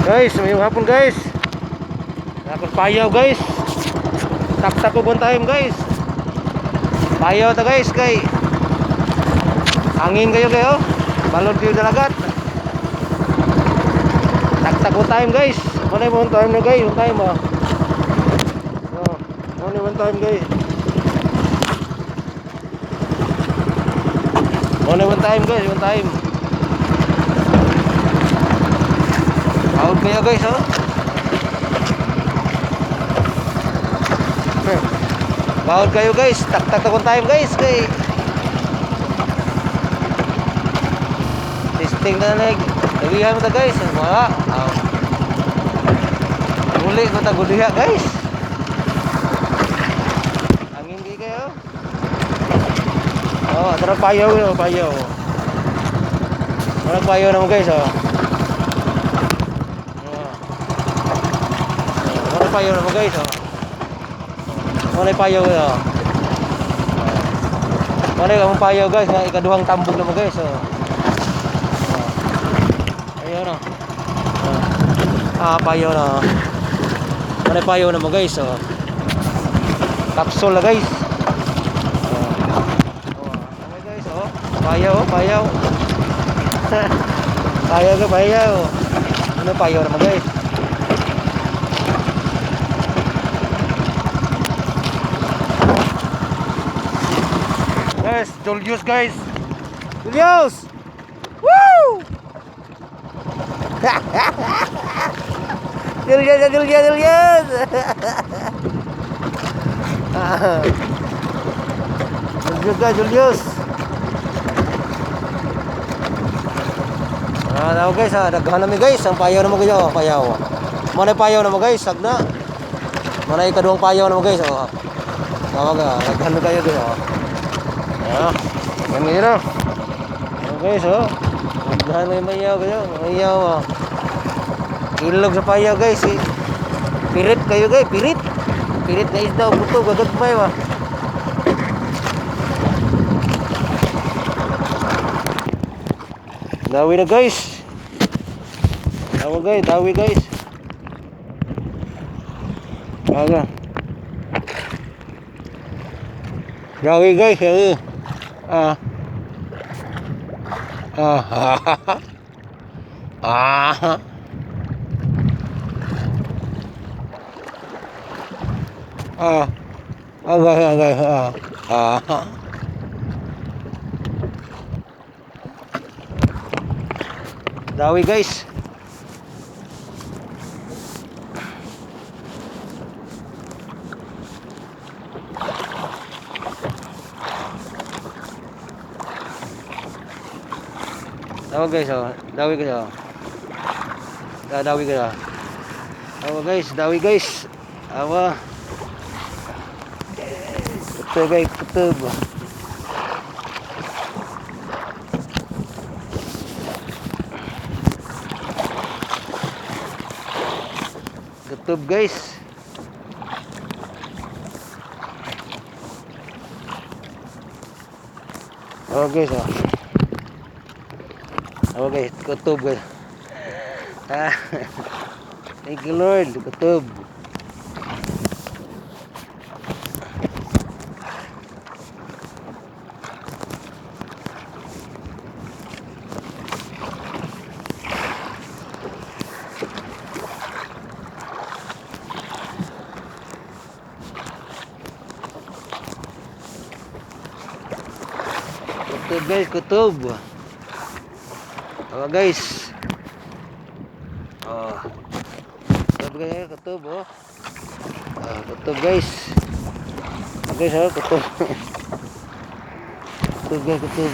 Guys, mayong hapon, guys. Nakon payaw, guys. Taktak ko bon time, guys. Payaw ta, guys, kay hangin kayo kayo. Balod kayo dalagat. Taktak ko time, guys. Muna one time na, guys, one time ah. Oh, muna one time, guys. Muna one time, guys, one time. Bawod kayo, guys, oh. Bawod kayo, guys. Taktak akong time, guys, kay testing na leg. Dawihan mo ta, guys. Wala. Oh. Uli ko ta gudiha, guys. Angin di kayo. Oh, tara payaw yo, payaw. Wala payaw na mo, guys, oh. Oh. Wala payaw na mo, guys, oh. Wala payaw yo. Wala akong payaw, guys, nga ikaduhang tambog na mo, guys, oh. Oh. Ayun oh. Oh. Ah, payaw na. Oh. Wala payaw na mo, guys, oh. Kapsol na, guys. Oh. Oh, okay, guys, oh. Payaw, oh, payaw. Payaw ka, payaw. Ano payaw na mo, guys? Guys, Julius, guys. Julius! Woo! Julius, Julius, Julius! Julius guys, Julius. Ah, now guys, ah, daghan nami, guys. Ang payaw na mo guys, oh, payaw. Mo na payaw na mo, guys, sagna. Mo na ikaduhang payaw na mo, guys, oh. Tawag ah, daghan na kayo, guys, oh. Ah, daghan kayo na. Oh, guys, oh. Daghan na yung mayaw kayo, mayaw oh. Ilog sa payaw, guys, eh. Pirit kayo, guys, pirit. Pirit na isda, buto, gagagmay ba. Dawi na, guys. Dawi, guys, dawi, guys. Aga. Dawi, guys, dawi. Ah. Ah. Ah. Ah. Ah, guys, ah, guys, ah. Ah. Dawi, guys. Dawi, guys, oh. Dawi, guys, oh. Dawi, guys, oh. Awa, guys, dawi, guys. Awa. Kutob, guys, kutob. Kutob, guys. Awa, guys, oh. Awa, guys, kutob, guys. Ah. Thank you, Lord. Kutob. Kutob, guys, kutob. Awa, guys. Oh. Kutob, guys, kutob, oh. Ah, kutob, guys. Ah, guys, oh, kutob. Kutob, guys, kutob.